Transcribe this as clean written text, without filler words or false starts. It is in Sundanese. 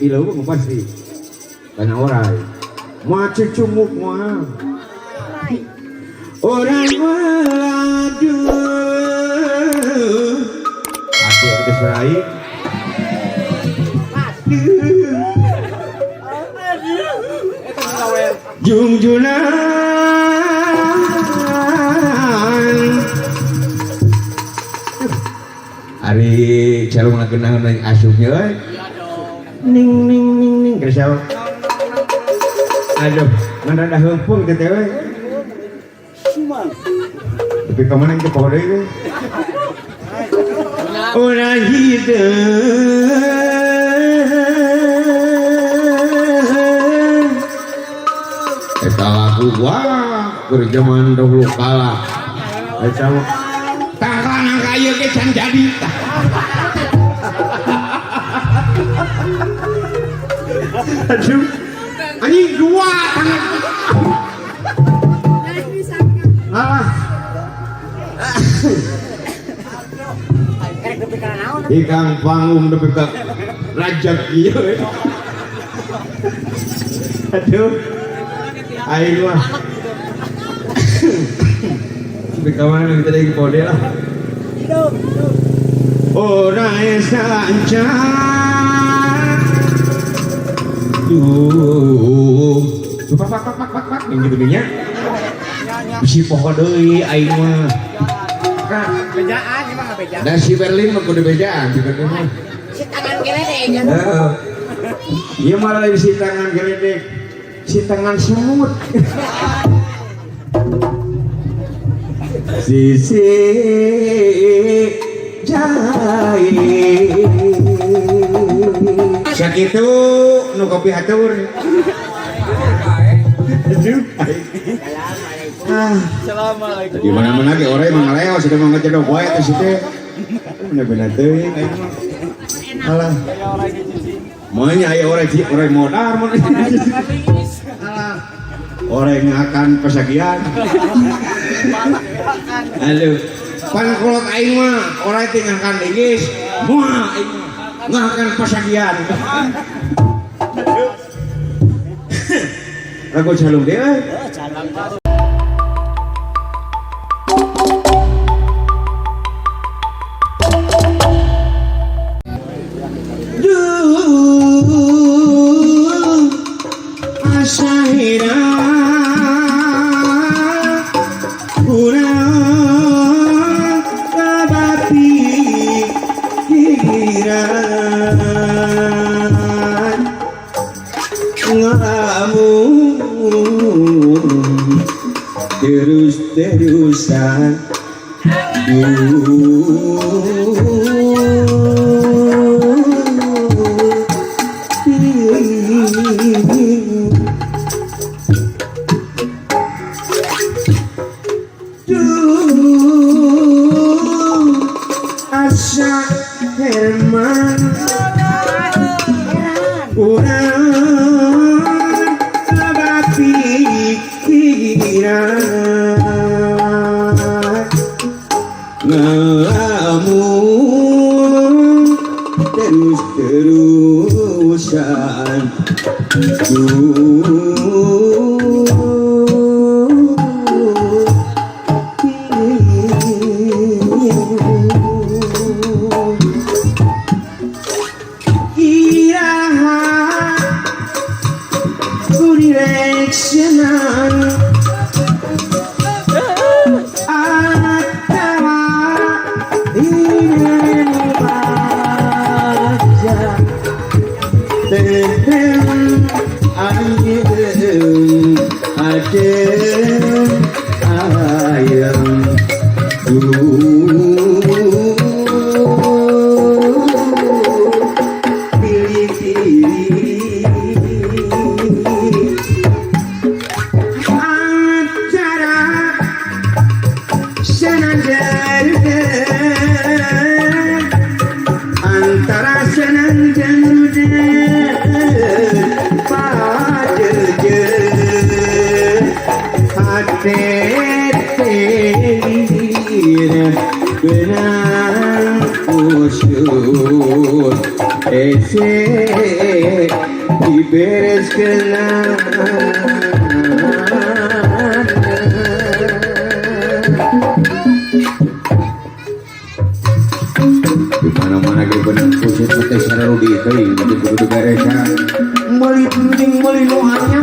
Ileuweung pasti. Kana orai. Moal cucumuk moal. Orang meladu. Aduh, geus aing. Jungjunan. Ari calung lagi naon asupnya euy. Ning ning ning ning geus. Aduh, ngan rada heumpung teh we. Tapi ka mana ke poho deui we. Urang hideung. Eta lagu wah keur zaman dahulu kala. Eta mah tah kana ka ieu ge can jadi. Aduh. Anjing dua tangan. Alah. Ikang panggung nepi ka rajak ieu. Aduh. Aing mah. Nepi ka mana kita lagi pode lah. Ora sanca. Duh. Pak pak pak pak pak pak yang gitu nya. Bisi poho deui aing mah. Bejaan emang bejaan. Dan si Berlin mah kudu bejaan, si Berlin mah. Si tangan geledek. Heeh. Ieu mah lain si tangan geledek. Si tangan semut. Sisi jai. Sakitu nu kopi hatur. Aduh. Ah. Assalamualaikum. Di mana-mana ge orang mah ngaleo sudah mau ngecedok wae teh si teh. Bener-bener teuing aing mah. Alah. Moalnya aya orang ci orang modar mun. Alah. Orang ngakan pesagian. Aduh. Pan kolot aing mah orang teh ngakan linggis, moal aing mah ngakan pesagian. Ragu calung deui euy. Duh, asa hirang urang kabapikiran ngelamun terus-terusan. Duh, asa Herman urang kabapikiran ngelamun terus-terusan. Duh, iraha kudireksionan atawa ingin baca tentrem ayem adem ayem. Duh, pilih-pilih antara senang dan antara senang dan pada hati benang kusut ese Dibereskeun. Di mana-mana ge bener khusus teh sararudi teuing kudu diberesan. Meuli penting meuli nu anyar.